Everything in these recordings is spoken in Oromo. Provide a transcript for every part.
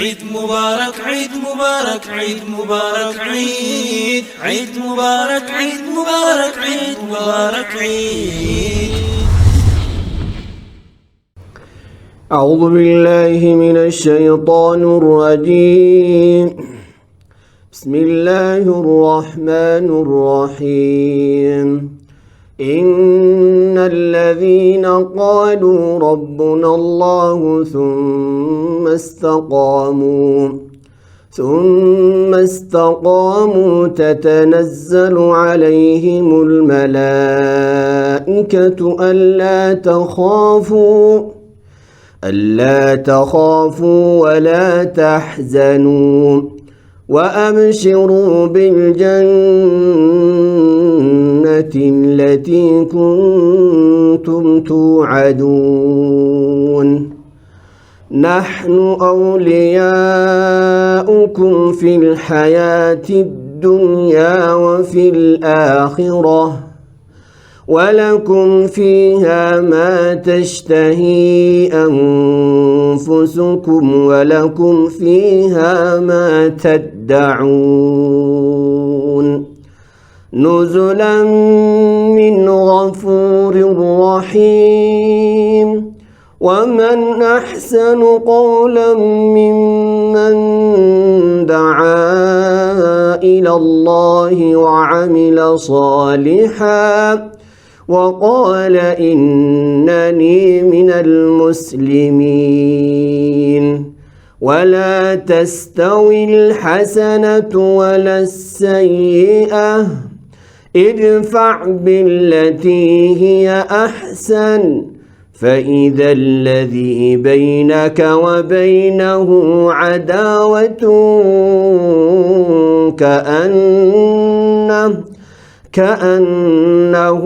عيد مبارك عيد مبارك عيد مبارك عيد عيد مبارك عيد مبارك عيد مبارك عيد. أعوذ بالله من الشيطان الرجيم. بسم الله الرحمن الرحيم. إن الذين قالوا ربنا الله ثم استقاموا تتنزل عليهم الملائكة ألا تخافوا ولا تحزنوا وأبشروا بالجنة التي كنتم توعدون. نحن أولياؤكم في الحياة الدنيا وفي الآخرة ولكم فيها ما تشتهي أنفسكم ولكم فيها ما تدعون نزلا من غفور رحيم. ومن أحسن قولا ممن دعا إلى الله وعمل صالحا وقال إنني من المسلمين. ولا تستوي الحسنة ولا السيئة ادفع بالتي هي أحسن فإذا الذي بينك وبينه عداوة كأنه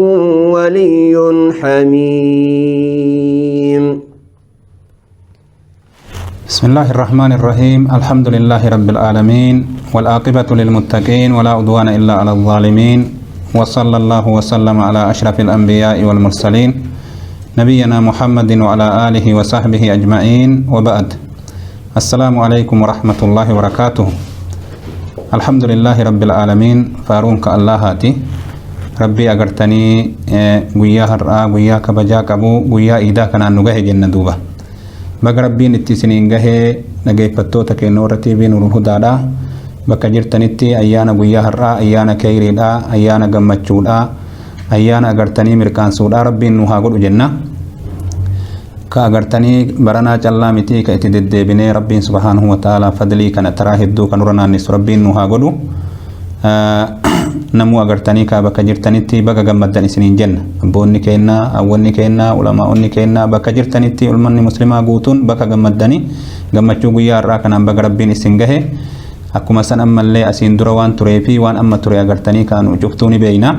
ولي حميم. بسم الله الرحمن الرحيم. الحمد لله رب العالمين والعاقبة للمتقين ولا عدوان إلا على الظالمين، وصلى الله وسلم على أشرف الأنبياء والمرسلين نبينا محمد وعلى آله وصحبه أجمعين، وبعد. السلام عليكم ورحمة الله وبركاته. الحمد لله رب العالمين. فارونك الله هاتي ربي أغرتني قويا هرآ قويا كبجا كبو قويا إيدا كان نغه جنة دوبا بق ربي نتسنين غه نغي فتوتك نورتي بين الهدى بك جرتنتي أيانا قويا هرآ أيانا كيريدا أيانا قمتشودا أيانا أغرتني مركان سودا ربي نوها قد جنة كأغرتني برنا جلا متي كأتدد بني ربي سبحانه وتعالى فضلي كان تراه الدو كنورنا نس ربي نوها قدو نمو أغرتني كابك جرتنتي بقى جمدن سنين جنة أبوني كينا أولني كينا علماءني كينا بك جرتنتي علماني مسلمة قوتون بقى جمدني جمدشو قيار راكنا بقى ربي نسنجه أكما سن أما اللي أسين دروان تريفي وان أما تري أغرتني كانوا جفتوني بينا.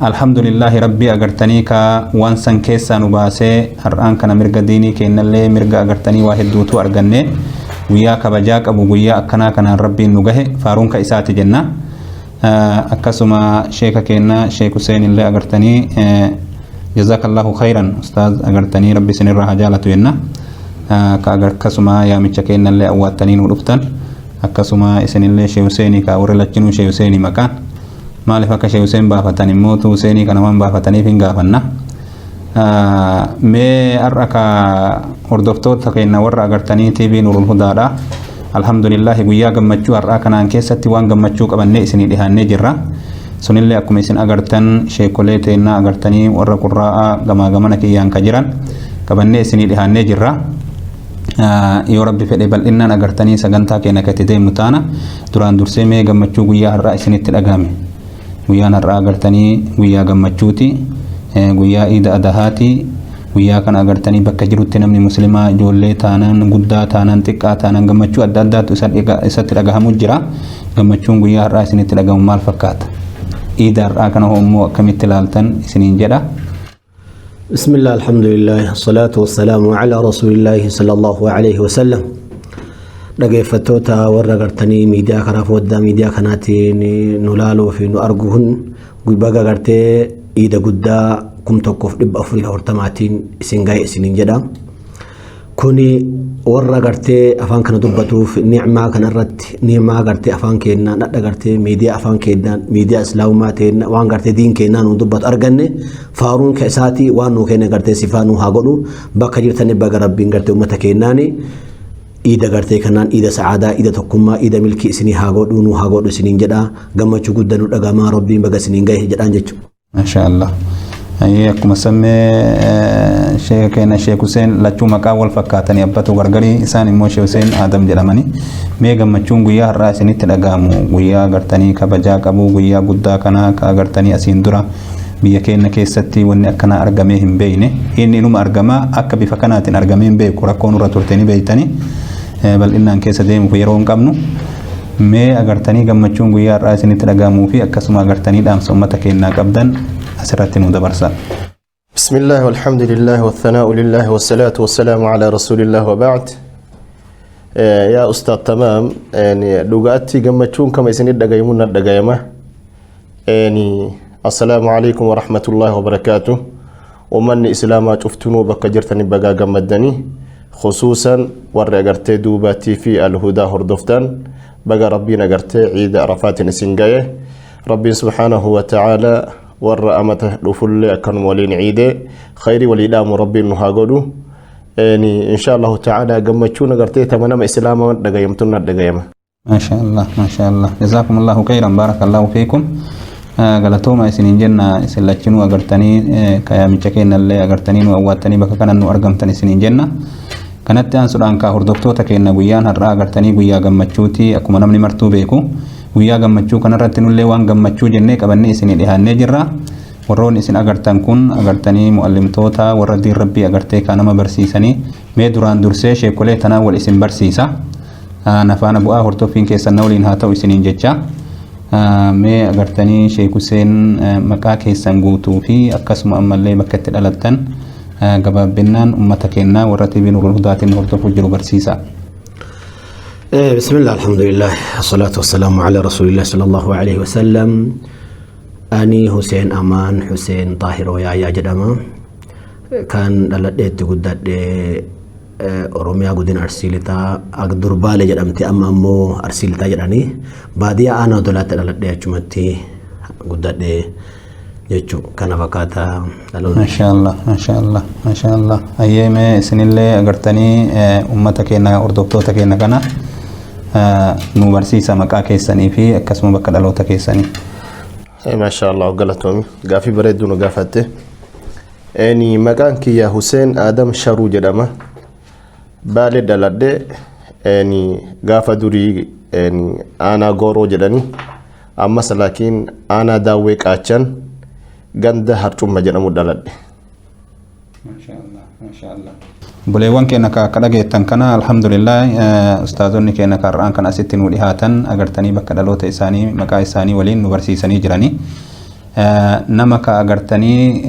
الحمد لله ربي أغرتني كا وان سن كيسا نباسي هرآن كان مرقا ديني كإن اللي مرقا أغرتني واحد دوتو أرغني ويا كبجاك أبو ويا أكنا كان ربي نغه فارون كإساتي جنة. أكسما شيخ كينا شيخ حسين اللي أغرتني جزاك الله خيرا أستاذ أغرتني ربي سن الرحجالة جالة كأغركسما يا ميتشكينا اللي أواتنين ورفتن أكسما إسن اللي شيخ حسيني كأورلتشنو شيخ حسيني مكان maaliif akka Sheekh Hussein baafatan immoo Huseenii kana waan baafataniif hin gaafanna. Mee har'a ka hordoftoota keenya warra agartanii TV Nurul Hudaadha. Alhamdulillahi guyyaa gammachuu har'aa kanaan keessatti waan gammachuu qabannee isinii dhihaannee jirra. Sunillee akkuma isin agartan sheekolee teennaa agartanii warra qurraa'aa gamaa gamana kiyyaan ka jiran qabannee isinii dhihaannee jirra. Yoo rabbi fedhe bal'innaan agartanii sagantaa keenya akka itti deemnu taana duraan dursee mee gammachuu guyyaa har'aa isinitti dhagahame. Guyyaan har'aa agartanii guyyaa gammachuuti, guyyaa iida adahaati. Guyyaa kana agartanii bakka jirutti namni muslimaa ijoollee taanaan guddaa taanaan xiqqaa taanaan gammachuu adda addaatu isatti dhagahamu jira. Gammachuun guyyaa har'aa isinitti dhagahamu maal fakkaata? Iida har'aa kana immoo akkamitti ilaaltan isiniin jedha. بسم الله الحمد لله الصلاة والسلام على رسول الله صلى الله عليه وسلم. Dhaggeeffattoota warra gartanii miidiyaa kanaaf waddaa miidiyaa kanaatiin nu laaluu fi nu arguun baga gartee iida guddaa 1440 isin gahe isiniin jedha. Kuni Warra gartee afaan kana dubbatuuf ni'maa kanarratti, ni'maa gartee afaan keenyaa dhadha, gartee miidiyaa afaan keenyaa, miidiyaa islaamummaa ta'een waan gartee diin keenyaa nu dubbatu arganne, faaruun isaatii waan nuu kenne gartee sifaa nu haa godhu. Bakka jirtanii baga Rabbiin gartee uummata keenyaani iida gartee kanaan iida sa'aadaa, iida tokkummaa, iida milkii isinii haa godhu, nu haa godhu isiniin jedha. Gammachuu guddaa nu dhagamaa, Rabbiin baga isiniin gahe jedhaan jechuudha. Masha Allah. Ayyee, akkuma sammee sheeka keenya Sheek Hussein, lachuu maqaa wal fakkaatanii abbatu gargarii, isaan immoo Sheek Hussein Adam jedhamani. Mee gammachuun guyyaa har'aa isinitti dhaga'amu, guyyaa agartanii kabajaa qabu, guyyaa guddaa kana ka agartanii asiin dura biyya keenya keessatti wanni akkanaa argamee hin beekne, inni inuma argamaa akka bifa kanaatiin argamee hin beeku, rakkoon irra turte ni beektanii, bal'inaan keessa deemuuf yeroo hin qabnu. Mee agartanii gammachuun guyyaa har'aa isinitti dhaga'amuu fi akkasuma agartanii dhaamsa uummata keenyaa qabdan asirratti nu dabarsa. بسم الله والحمد لله والثناء لله والصلاة والسلام على رسول الله وبعد. يا أستاذ تمام، يعني dhugatti gammachuun kama isinit dhagayamu na dhagayama. يعني السلام عليكم ورحمة الله وبركاته. ومن إسلاما شفتنو بك جرتني بقا gammaddanii، خصوصا warri agartee duubatii fi Alhudaa hordoftan، baga Rabbiin agartee ciida Arafaatiin isin gaye. Rabbiin سبحانه وتعالى warra amata dhufullee akkanuma waliin ciide khayrii walii dhaamu Rabbiin nu haa godhu. يعني إن شاء الله تعالى gammachuun agartee tama nama islaama dhagayamtun na dhagayama. ما شاء الله، ما شاء الله، جزاكم الله خيرا، بارك الله فيكم. Galatooma isiniin jenna. Isin lachinuu agartanii kayaamicha keenyallee agartanii nu awwaattanii bakka kana nu argamtan isiniin jenna. Kanatti aansuudhaan kaa hordoftoota keenya, guyyaan har'aa agartanii guyyaa gammachuuti. Akkuma namni martuu beeku, guyyaa gammachuu kanarratti nullee waan gammachuu jennee qabannee isinii dhiyaannee jirra. Warroon isin agartan kun agartanii mu'allimtoota warra diin Rabbii agartee kaa nama barsiisanii. Mee duraan dursee sheekolee tanaa wal isin barsiisa. Nafaana bu'aa, hordoffiin keessan na waliin haa ta'u isiniin jecha. Mee agartanii Sheek Huseen, maqaa keessan guutuu fi akkasuma ammallee bakka itti dhalattan gabaabbinaan ummata keenyaa warra TV Nurul Hudaatiin hordofuu jiru barsiisa. بسم الله، الحمد لله، الصلاة والسلام على رسول الله صلى الله عليه وسلم. Ani Hussein Amaan Hussein Xaahiroo Yaayyaa jedhama. Kan dhaladheetti guddadhee Oromiyaa, godina Arsii Lixaa, Agdurbaalee jedhamti, amma ammoo Arsii Lixaa jedhanii, baadiyyaa aanaa Dolaatti dhaladhee achumatti guddadhee jechuudha. Kana fakkaata dhaloonni. Maashaallah, maashaallah, maashaallah. Ayyee, mee isinillee agartanii ummata keenya, hordoftoota keenya kana nu barsiisa, maqaa keessanii fi akkasuma bakka dhaloota keessanii. Maasha Allah, galatoomi, gaafii bareedduu nu gaafatte. Eni maqaan kiyya Hussein Adam Sharuu jedhama. Baalee dhaladhe. Eni gaafa durii eni aanaa Gooroo jedhani, ammas laakiin aanaa Daawwee Qaachan, ganda Harcumma jedhamu dhaladhe. Buleewwan keenya akka dhageettan kana, alhamdulillah, ustaazonni keenya har'aan kan asitti nu dhihaatan agartanii bakka dhaloota isaanii maqaa isaanii waliin nu barsiisanii jiranii. Nama ka agartanii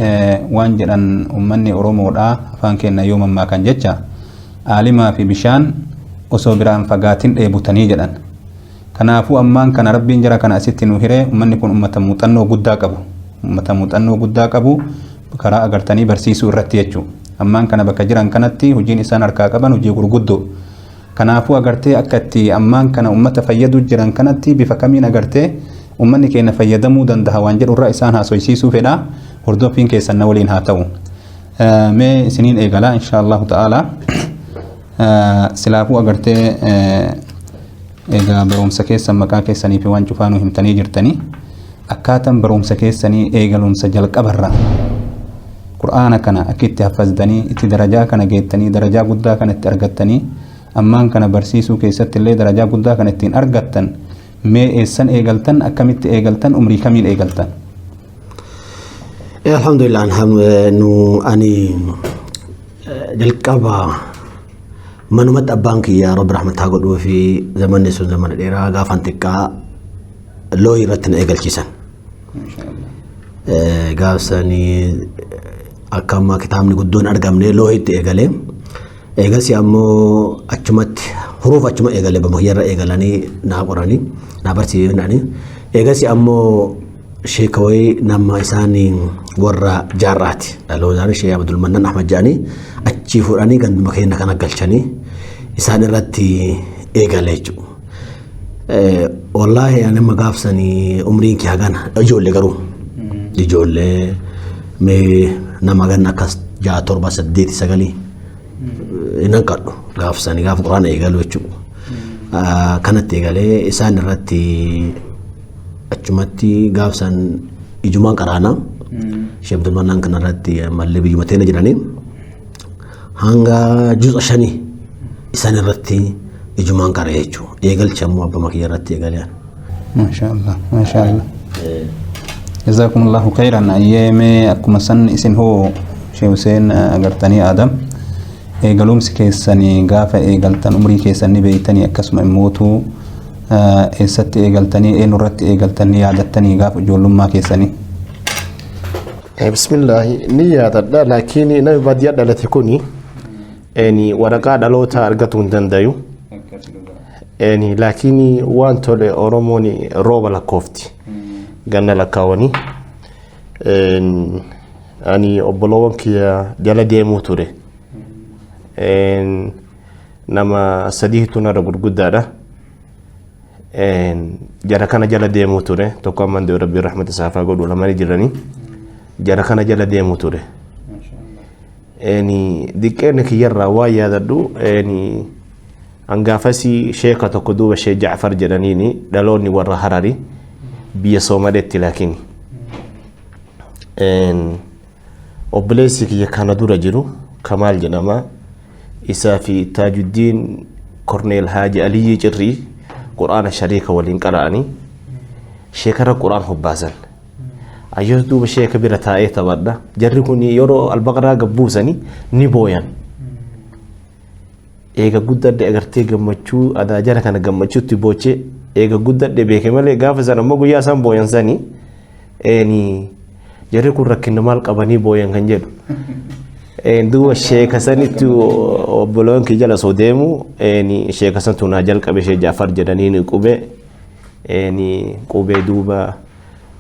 waan jedhan ummanni Oromoodhaa afaan keenya yoo mammaakan jecha, aalimaa fi bishaan osoo biraan fagaatin dheebutanii jedhan. Kanaafuu ammaan kana Rabbiin jara kana asitti nu hiree, ummanni kun ummata muuxannoo guddaa qabu. Ummata muuxannoo guddaa qabu karaa agartanii barsiisuu irratti jechuudha. Ammaan kana bakka jiran kanatti hojiin isaan harkaa qaban hojii gurguddoo. Kanaafuu agartee akka itti ammaan kana ummata fayyaduu jiran kanatti bifa kamiin agartee ummanni keenya fayyadamuu danda'a waan jedhu irraa isaan haasoysiisuu fedha. Hordoffiin keessan na waliin haa ta'u. Mee isiniin eegala insha Allahu ta'ala. Silaafuu agartee egaa barumsa keessan, maqaa keessanii fi waan cufaa nu himtanii jirtanii, akkaataan barumsa keessanii eegalumsa jalqabarraa Qur'aana kana akka itti hafazdanii itti darajaa kana geettanii, darajaa guddaa kana itti argattanii, ammaan kana barsiisuu keessatti illee darajaa guddaa kana ittiin argattan, mee eessan eegaltan, akkamitti eegaltan, umrii kamiin eegaltan? Alhamdulillah, nu ani jalqaba manumatti abbaan kiyya Rabbi rahmataa godhuu fi zamanni sun zamana dheeraa, gaafan xiqqaa looyii irratti na eegalchiisan. Gaafsanii akka ammaa kitaabni guddoon argamne, looyitti eegalee, eegas ammoo achumatti huruuf achuma eegalee, bamakiyyarra eegalanii naa qoranii naa barsiisanii, eegas ammoo sheeka wayii nama isaan warra Jaarraati, dhaloota ishee Abdulmannan Ahmad jedhanii, achii fuudhanii ganduma keenya kana galchanii. Isaan irratti eegale jechuudha. Wallaahi ani amma gaafsanii umriin kee hagana ijoollee garuu ijoollee mee nama ganna akkas 6 7 8 9 hin hanqadhu gaafsanii gaafa quraana eegalu jechuudha. Kanatti eegalee isaan irratti achumatti gaafsan ijumaan qaraana. Sheekh Abdulmannaan kanarratti ammallee biyyuma teena jiranii hanga juza 5 isaan irratti ijumaan qara'e jechuudha. Eegalcha immoo abbaa kiyya irratti eegalee. Maasha Allah, maasha Allah. Jazakumullahu khairan. Ayyeemee akkuma san isin hoo Sheekh Hussein agartanii Adam eegalumsi keessanii gaafa eegaltan umrii keessan ni beeytanii akkasuma immootu eessatti eegaltanii eenyurratti eegaltanii yaadattanii gaafa ijoollummaa keessanii. Bismillaahi ni yaadadha laakiin namni baadiyyaa dhalate kuni waraqaa dhaloota argatuu hin dandayu. Laakiin waan tole Oromoon rooba lakkoofti. Ganna lakkaawanii. Ani obboloowwan kiyya jala deemuu ture. Nama sadiitu narra gurguddaadha. Jara kana jala deemuu ture. Tokko ammaan du'e Rabbiin rahmata isaaf haa godhu lamanii jiranii. Jara kana jala deemuu ture. Diqqeenya kiyyarraa waan yaadadhu hangaafasii sheeka tokko duuba Sheek Jaafar jedhaniini dhaloonni warra Harari biyya Soomaleetti laakiin. Obboleessi kiyya kana dura jiru Kamaal jedhama. Isaa fi Taajuddiin Korneel Haaji Aliyyii Cirrii quraana shariika waliin qara'anii sheekara quraan hobbaasan. Ayyoos duuba sheeka bira taa'ee taphadha. Jarri kun yeroo albaqaraa gabbuusanii ni booyan. Eega guddadhe agartee gammachuu adaa jara kana gammachuutti boochee eega guddadhe beeke malee gaafa sana ammoo guyyaa isaan booyan sanii jarri kun rakkina maal qabanii booyan kan jedhu. Duuba sheeka sanitti obboloon kiyya jala osoo deemu sheeka santu naa jalqabe Sheek Jaafar jedhanii qubee qubee duuba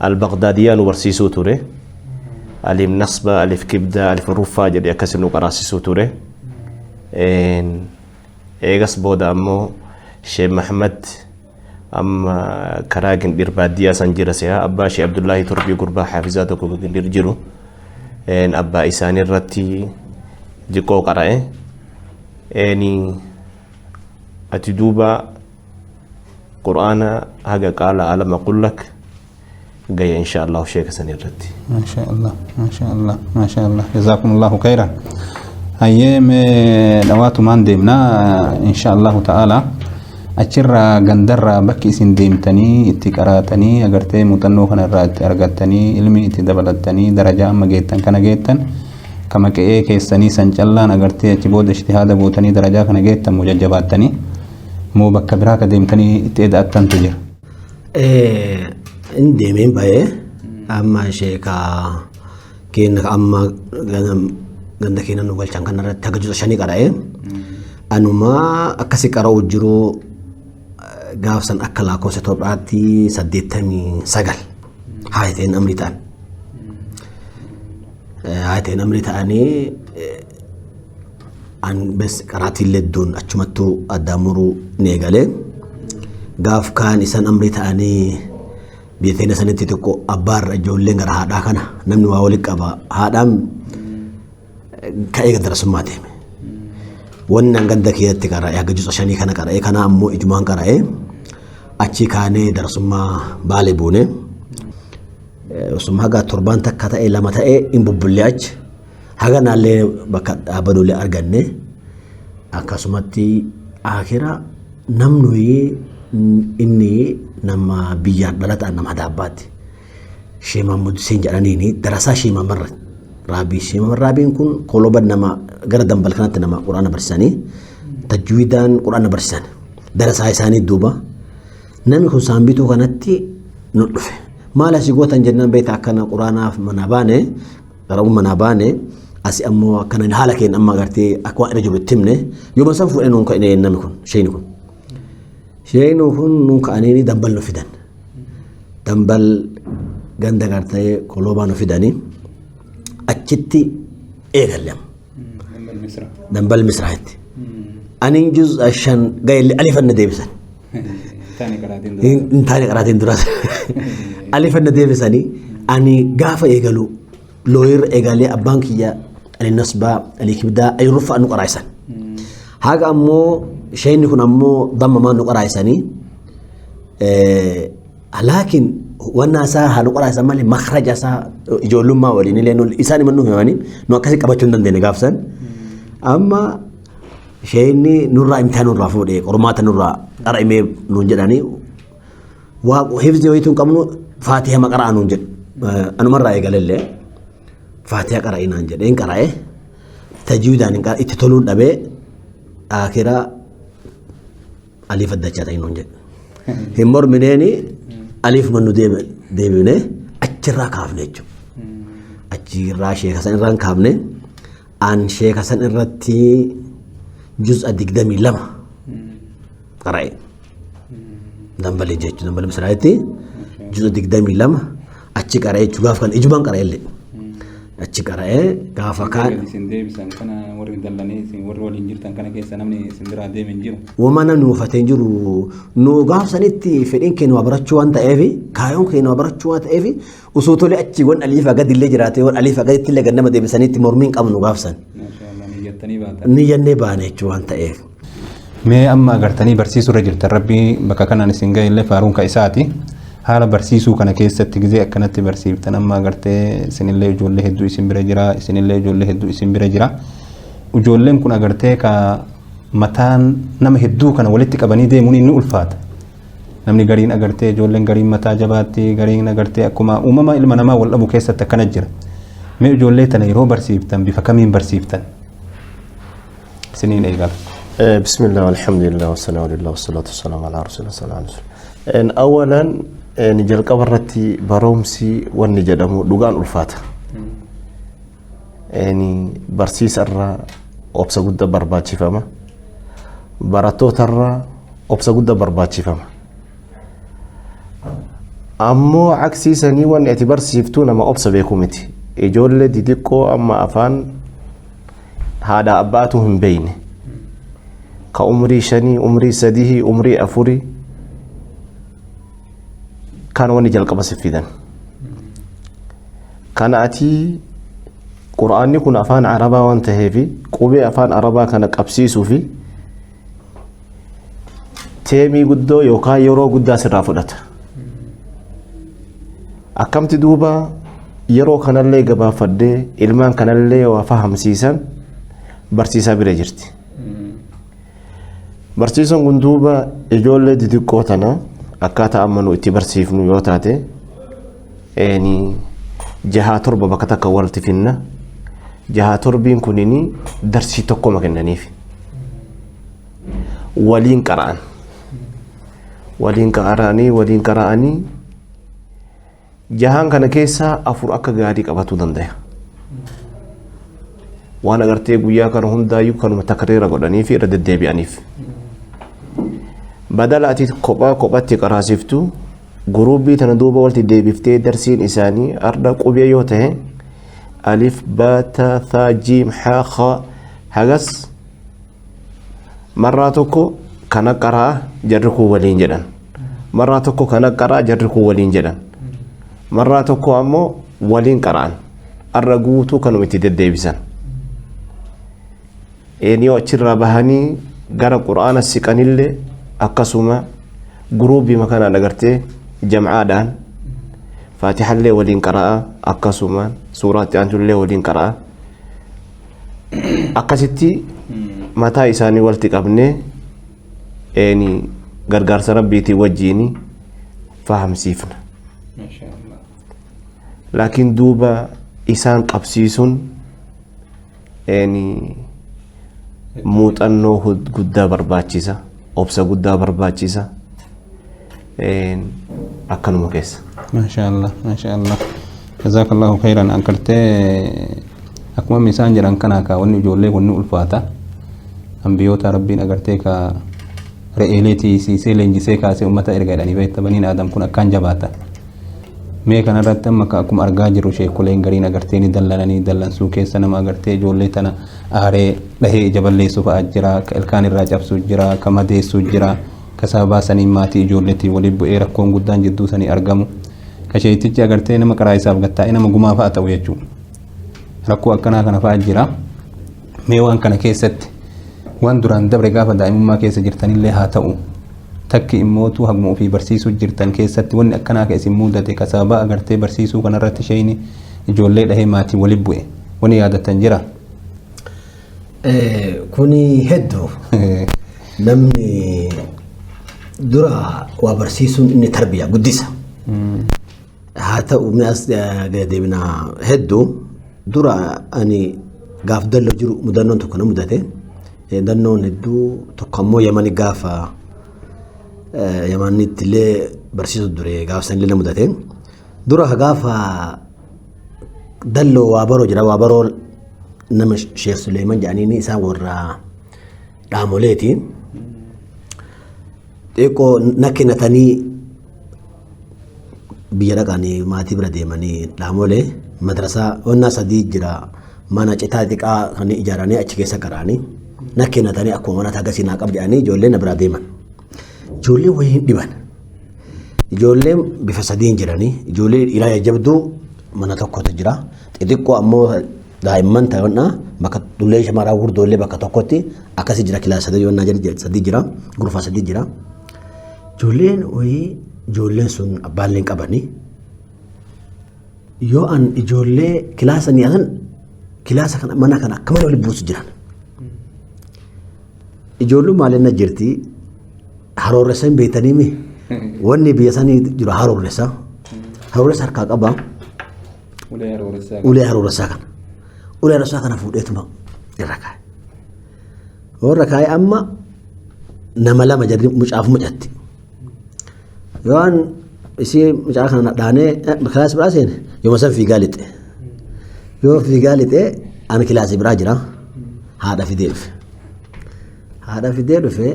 al-Bagdaadiyaa nu barsiisuu ture. Alif nasba, alif kibda, alif ruffaa jedhee akkasi nu qaraasisuu ture. Eegas booda ammoo Sheek Mahamad amma karaa Gindir baadiyyaa san jira si'a abbaa Sheek Abdullaahi Torbii gurbaa haafizaa tokko Gindir jiru. Abbaa isaanii irratti xiqqoo qara'e. Ati duuba quraana haga qaala alama qullak gaya insha Allah sheeka san irratti. Maasha Allah, maasha Allah, maasha Allah. Jazakumullahu khairan. Hayyee mee dhawaatumaan deemna insha Allahu ta'ala. Achirraa gandarraa bakki isin deemtanii itti qaraatanii agartee muuxannoo kanarraa itti argattanii ilmi itti dabalattanii darajaa amma geettan kana geettan kama qe'ee keessanii san callaan agartee achi booda ijtihaada gootanii darajaa kana geettan moo jajjabaattanii moo bakka biraa ka deemtanii itti eda'attantu jira. Inni deemeen ba'ee amma sheeka keenya amma ganda keenya nu galchan kanarratti haga juza 5 qara'ee anuma akkasi qara'u jiru gaafsan akka lakkoofsa Itoophiyaatti 89 haayiteen amrii ta'an. Haayiteen amrii ta'anii an bes qaraatiin ledduun achumattuu addaan muruu ni eegalee gaaf kaan isaan amrii ta'anii biyya teenya sanitti xiqqoo abbaarra ijoolleen gara haadhaa kana namni waa walitti qaba haadhaan ka'ee darasummaa deeme. Wanni an ganda keessatti qara'e haga juza 5 kana qara'e kana ammoo ijumaan qara'e achi kaanee darasummaa Baalee buune. Osuma haga torbaan takka ta'e lama ta'e hin bubbullee achi haga naallee bakka dhaabbanuullee arganne akkasumatti akira namni inni nama biyyaan dhalataan nama hadaabbaatti. Sheek Mahmud Hussein jedhaniini darasaa Sheek Mahmud Raabii. Sheek Mahmud Raabiin kun koloban nama gara dambal kanatti nama quraana barsiisanii tajwiidaan quraana barsiisan. Darasaa isaanii duuba namni kun saambituu kanatti nu dhufe. Maal asii gootan jennaan beektaa akkana quraanaaf manaa baane qara'uu manaa baane asi ammoo akkana haala keenya amma agartee akka waan irra jiru itti himne yooma san fuudhee nuun ka'ine namni kun sheekni kun. Sheekni kun nuun ka'anii dambal nu fidan. Dambal ganda gartee koloobaa nu fidanii achitti eegalle amma. Dambal Misraatti. Anin juz'a 5 ga'ellee alifan na deebisan. Hin taane qaraatiin duraas. Alifan na deebisanii ani gaafa eegalu looyirra eegalee abbaan kiyya ali nasbaa ali kibdaa ali ruffaa nu qaraa'isan. Haga ammoo shayni kun ammoo dammamaan nu qaraa'isanii laakiin wanna isaa haa nu qaraa'isan malee makhraja isaa ijoollummaa waliin illee isaan himan nu himanii nu akkasii qabachuu hin dandeenye gaafsan. Amma shayni nurraa imtihaan nurraa fuudhee qormaata nurraa qara'imee nuun jedhanii waa hifzi wayituu hin qabnu faatiha maqaraa nuun jedhu. Anumarraa eegalellee faatiha qara'ii naan jedhee hin qara'e tajwiidaan hin itti toluun dhabee akira aliif addachaa ta'e nuun jedhe. Hin mormineeni aliif mannu deebine achirraa kaafne jechuudha. Achirraa sheeka san irraan kaafne an sheeka san irratti juz'a 22 qara'e. Dambalee jechuudha dambalee misiraayitti juz'a 22 achi qara'e jechuudha gaafa kan ijumaan qara'e illee. Achi qara'ee gaafa kaan. Isin deebisan kana warri dallanii isin warri waliin jirtan kana keessa namni isin biraa deeme hin jiru. Wama namni mufatee hin jiru nu gaafa sanitti fedhiin keenya waa barachuu waan ta'eef kaayoon keenya waa barachuu waan ta'eef osoo tolee achi wan aliifaa gadi illee jiraate wan aliifaa gaditti illee gad nama deebisaniitti mormii hin qabnu gaafa san. Maashaallah niyyattanii baatan. Niyyannee baane jechuu waan ta'eef. Mee amma agartanii barsiisuu irra jirtan rabbii bakka kanaan isin ga'e illee faaruun ka isaati. Haala barsiisuu kana keessatti gizee akkanatti barsiiftan amma agartee isinillee ijoollee hedduu isin bira jira isinillee ijoollee hedduu isin bira jira. Ijoolleen kun agartee ka mataan nama hedduu kana walitti qabanii deemuun inni ulfaata. Namni gariin agartee ijoolleen gariin mataa jabaatti gariin agartee akkuma uumama ilma namaa wal dhabu keessatti akkana jira. Mee ijoollee tana yeroo barsiiftan bifa kamiin barsiiftan? Isiniin eegala. بسم الله والحمد لله والثناء لله والصلاة والسلام على رسول الله صلى الله عليه وسلم. أولا jalqaba irratti barumsi wanni jedhamu dhugaan ulfaata. Barsiisa irraa obsa guddaa barbaachifama. Barattoota irraa obsa guddaa barbaachifama. Ammoo aksiisanii wanni ati barsiiftu nama obsa beeku miti. Ijoollee xixiqqoo amma afaan haadha abbaatu hin beeyne. Ka umrii 5, umrii 3, umrii 4 kan wanni jalqaba si fidan. Kana ati qura'aanni kun afaan arabaa waan ta'eef qubee afaan arabaa kana qabsiisuu fi teemii guddoo yookaan yeroo guddaa sirraa fudhata. Akkamti duuba yeroo kanallee gabaafadhee ilmaan kanallee waa fahamsiisan barsiisaa bira jirti. Barsiisaan kun duuba ijoollee xixiqqoo tana akkaataa amma nu itti barsiifnu yoo taate 6 7 bakka takka walitti finna. 6 7 kunini darsii tokkoma kennaniif. Waliin qara'an. Waliin qara'anii waliin qara'anii 6 kana keessaa 4 akka gaarii qabatuu danda'a. Waan agartee guyyaa kana hundaayyuu kanuma takriira godhanii fi irra deddeebi'aniif. Badala ati kophaa kophatti qaraasiftu guruubii tana duuba walitti deebiftee darsiin isaanii arda qubee yoo ta'e alif ba ta tha jiim ha kha hagas marraa tokko kana qaraa jarri kun waliin jedhan. Marraa tokko kana qaraa jarri kun waliin jedhan. Marraa tokko ammoo waliin qara'an. Arra guutuu kanuma itti deddeebisan. Yoo achirraa bahanii gara qura'aana siqanillee akkasuma guruubii kanaan agartee jam'aadhaan faatihallee waliin qara'a akkasuma suuraatti aantullee waliin qara'a. Akkasitti mataa isaanii walitti qabnee gargaarsa rabbiitii wajjiin fahamsiifna. Laakiin duuba isaan qabsiisuun muuxannoo guddaa barbaachisa. Obsa guddaa barbaachisa. Akkanuma keessa. Maashaallah maashaallah. Jazaakallahu khairan agartee akkuma isaan jedhan kana ka wanni ijoollee wanni ulfaata. Ambiyoota rabbiin agartee ka re'eelee tiisiisee leenjisee kaasee uummata erga jedhanii beekta baniin aadam kun akkaan jabaata. Mee kanarratti amma akkuma argaa jirru sheekoleen gariin agartee ni dallananii dallansuu keessa nama agartee ijoollee tana aaree dhahee ija balleessuu fa'aa jira, ka ilkaan irraa cabsuu jira, ka madeessuu jira, ka sababaa saniin maatii ijoolleetiin waliin bu'ee rakkoon guddaan jidduu sanii argamu. Ka sheektichi agartee nama qaraa isaaf gattaa'ee nama gumaa fa'aa ta'u jechuudha. Rakkoo akkanaa kana fa'aa jira. Mee waan kana keessatti waan duraan dabre gaafa daa'imummaa keessa jirtanillee haa ta'u takki immootu haguma ofii barsiisuu jirtan keessatti wanni akkanaa ka isin mudate ka sababa agartee barsiisuu kanarratti sheeyni ijoollee dhahee maatii waliin bu'e wani yaadattan jira. Kuni hedduu namni dura waa barsiisuun inni tarbiyaa guddisa. Haa ta'u mi'as gadi deebinaa hedduu dura ani gaaf dalloo jiru mudannoon tokko na mudate. Mudannoon hedduu tokko ammoo Yamani gaafa Yamanitti illee barsiisu ture gaaf sanillee na mudate. Dura gaafa dalloo waa baroo jira waa baroo nama Sheekh Suleeman jedhaniin isaan warra dhaamoleeti. Xiqqoo na kennatanii biyya dhaqanii maatii bira deemanii dhaamolee madrasaa onnaa sadii jira mana citaa xiqqaa kan ijaaranii achi keessa qaraanii na kennatanii akkuma mana tagasii naa qab jedhanii ijoollee na biraa deeman. Ijoollee wayii hin dhiban. Ijoolleen bifa sadiin jiranii ijoollee dhiiraa jajjabduu mana tokkotu jira. Xixiqqoo ammoo daa'imman ta'annaa bakka dullee shamaraa gurdoollee bakka tokkotti akkasii jira kilaasa sadii yonnaa jedhu sadii jira gurfaa sadii jira. Ijoolleen wayii ijoolleen sun abbaallee hin qabanii yoo an ijoollee kilaasa ni asan kilaasa kana mana kana akka malee waliin buusu jiran. Ijoolleen maaliin na jirti harooressa hin beektanii mi wanni biyya sanii jiru harooressa harooressa harkaa qaba ulee haroorressaa kana ulee haroorressaa kana fuudheetuma irra kaa'e. Warra kaa'e amma nama lama jarri mucaaf mucatti. Yoo an isii mucaa kana dhaanee kilaasii biraa seene yooma san fiigaa lixe. Yoo fiigaa lixe ani kilaasii biraa jira haadha fidee dhufe. Haadha fidee dhufe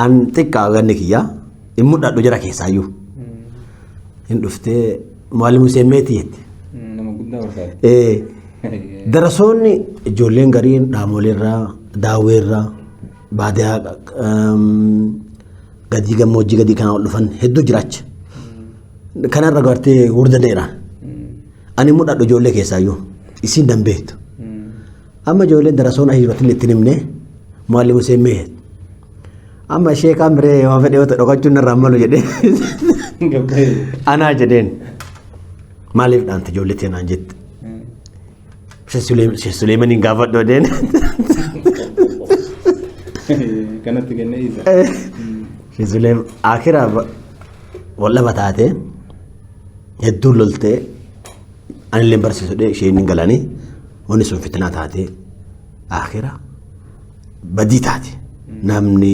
an xiqqaa ganni kiyya hin mudhadhu jira keessaayyuu. Hin dhuftee muallimu Hussein meetii jette. Nama guddaa barbaade. Darasoonni ijoolleen gariin dhaamoleerraa daawweerraa baadiyaa gadii gammoojjii gadii kanaa ol dhufan hedduu jiraacha. Kanarra gartee gurdaneera. Ani mudhadhu ijoollee keessaayyuu isiin danbeettu. Amma ijoolleen darasoon ahiirratti illee ittiin himne muallimu Hussein mee. Amma ishee kaan biree waan fedhe yoo ta'e dhokachuun narraa malu jedhee anaa jedheen maaliif dhaante ijoollee teenaan jette. Sheekh Suleemaniin gaafadhu jedheen. Kanatti kennee isa. Sheekh Suleem akira wal dhaba taate hedduu loltee anillee barsiisu dhee isheen hin galanii wanni sun fitinaa taate akira badii taate namni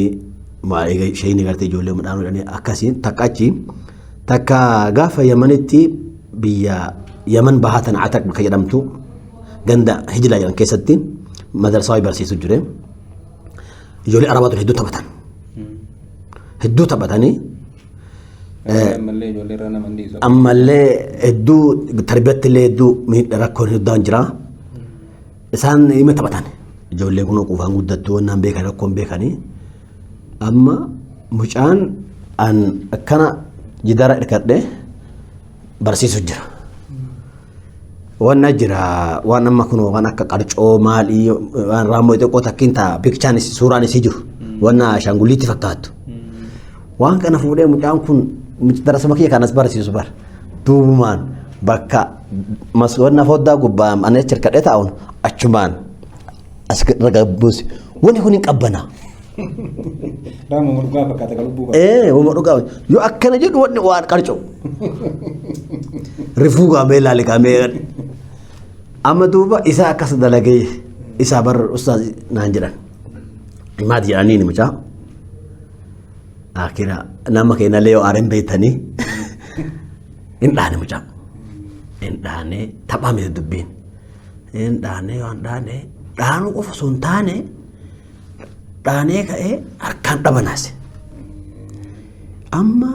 isheen gartee ijoollee midhaan jedhanii akkasiin takka achi takka gaafa Yamanitti biyya Yaman bahaa tana Atak bakka jedhamtu ganda Hijlaa jedhan keessatti madarsaa barsiisu jire. Ijoollee Arabaa tun hedduu taphatan. Hedduu taphatanii Ammallee ijoollee irraa nama hin dhiisu. Ammallee hedduu tarbiyatti illee hedduu miidha rakkoon hedduu jira. Isaan hima taphatan. Ijoollee kun quufaan guddattuu wannaan beekan rakkoon beekanii. Amma mucaan an akkana jidara hirkadhee barsiisu jira. Wanna jira waan amma kun waan akka qarcoo maalii waan raammoo xiqqoo takkiin ta'a bikchaan suuraan isii jiru wanna ashaangulliitti fakkaattu. Waan kana fuudhee mucaan kun darasuma kiyya kanas barsiisu bar duubumaan bakka wanna foddaa gubbaa ani achi hirkadhee taa'uun achumaan as raga buusi wanni kun hin qabbanaa. Raammoo dhugaa fakkaata kan lubbuu qabu. Wama dhugaa yoo akkana jedhu wanni waan qarcoo. Rifuu gaamee ilaali gaamee amma duuba isaa akkas dalagee isaa bar ustaaz naan jedhan. Maati jedhanii ni mucaa. Akira nama keenyallee yoo aareen beektanii hin dhaane mucaa. Hin dhaane taphaa miti dubbiin. Hin dhaane waan dhaane dhaanuu qofa osoo hin taane dhaanee ka'ee harkaan dhabanaase. Amma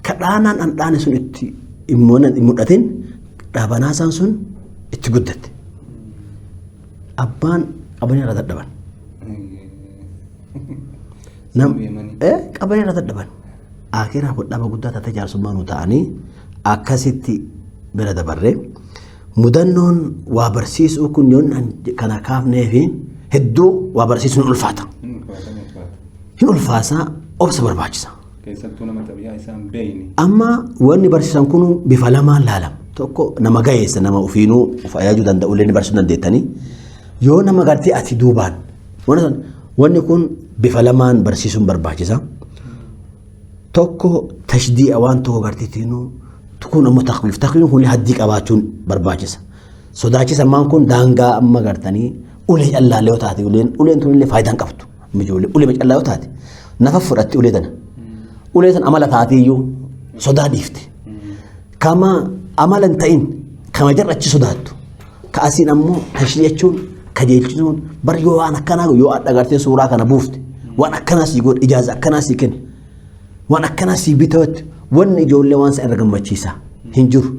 ka dhaanaan an dhaane sun itti hin mul'atin dhabanaasaan sun itti guddatte. Abbaan qabanii irraa dadhaban. Qabanii irraa dadhaban. Akiraa dhaba guddaa taatee jaarsummaa nu ta'anii akkasitti bira dabarre. Mudannoon waa barsiisuu kun yoon kana kaafnee fi hedduu waa barsiisuun ulfaata. Hin ulfaasaa, obsa barbaachisa. Keessattuu nama xabiyaa isaan beeyne. Amma wanni barsiisan kun bifa lamaan laalama. Tokko nama gaheessa, nama ofiinuu of ajaajuu danda'u illee ni barsiisuu dandeettanii. Yoo nama gartee ati duubaan wanni kun bifa lamaan barsiisuun barbaachisa. Tokko tashdii'a waan tokko garteetiinuu, kun ammoo takwiif. Takwiifni kun haddii qabaachuun barbaachisa. Sodaachisammaan kun daangaa amma gartanii ulee callaalee yoo taate, uleen tun illee faayidaa hin qabdu. Ijoollee ulee callaa yoo taate nafa fudhatti ulee tana. Ulee tana amala taatiiyyuu sodaa dhiifte. Kama amala hin ta'in kama jarra achi sodaattu. Ka asiin ammoo tashrii jechuun kajeelchisuun bar yoo waan akkanaa yoo adda gartee suuraa kana buufte waan akkanaa sii godhe, ijaaza akkanaa sii kenna, waan akkanaa sii bitawatti, wanni ijoollee waan isa irra gammachiisa hin jiru.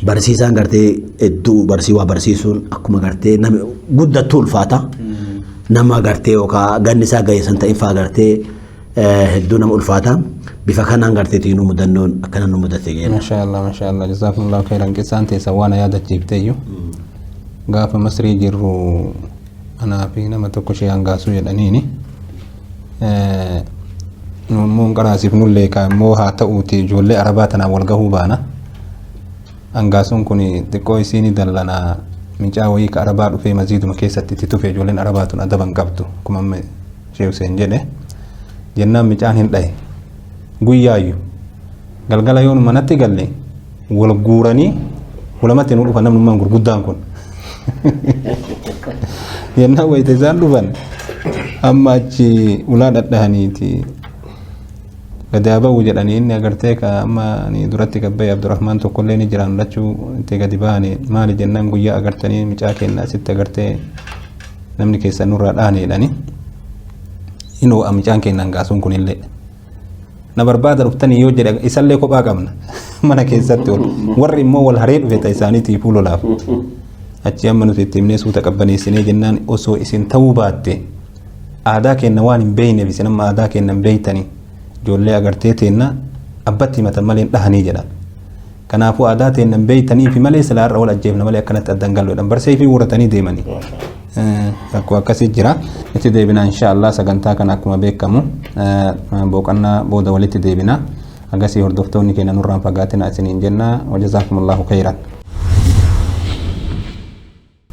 Barsiisaan gartee hedduu barsii waa barsiisuun akkuma gartee nama guddattu ulfaata. Nama gartee yookaan ganni isaa ga'e san ta'in fa'aa gartee hedduu nama ulfaata. Bifa kanaan gartee tiinuu mudannoon akkana nu mudate jenna. Masha Allah, masha Allah, jazakumullahu khairan. Qissaan teessa waan yaadachiifteeyyu. Gaafa Masrii jirru anaa fi nama tokko ishee hangaasuu jedhaniini. Nu immoo hin qaraasifnullee kaa immoo haa ta'uuti ijoollee Arabaa tanaan wal gahuu baana. Hangaasuun kun xiqqoo isiin dallanaa micaa wayii ka Arabaa dhufee maziiduma keessatti itti tufe. Ijoolleen Arabaa tun adaba hin qabdu akkuma amma Shee Hussein jedhe. Jennaan micaan hin dhahe. Guyyaayyu galgala yoon manatti galle wal guuranii walamatti nu dhufan namnummaan gurguddaan kun. Jennaan wayita isaan dhufan amma achi ulaa dhadhahaniiti gadi haa ba'u jedhanii, inni agartee ka amma ni duratti gabbaye Abdurrahmaan tokkollee ni jiraan, lachuu itti gadi ba'anii maali jennaan, guyyaa agartanii micaa keenya asitti agartee namni keessan nurraa dhaane jedhanii. Inoo micaan keenya hangaasuun kunillee na barbaada dhuftanii yoo jedhe isallee kophaa qabna mana keessatti ol warri immoo wal haree dhufe ta isaaniitiifuu lolaaf. Achi amma nuti itti himnee suuta qabbaneessinee jennaan, osoo isin ta'uu baatte aadaa keenya waan hin beekneef, isin amma aadaa keenya hin beektanii, ijoollee agartee teenna abbatti himatan malee hin dhahanii jedhan. Kanaafuu aadaa teenna hin beektanii fi malee silaa har'a wal ajjeefna malee akkanatti addan gallu jedhan, barsee fi wuratanii deemanii. Rakkoo akkasii jira. Itti deebina inshaallah sagantaa kana akkuma beekamu boqonnaa booda walitti deebina. Agasii hordoftoonni keenya nurraan fagaatina isiniin jenna. Wajazaakumullahu khairan.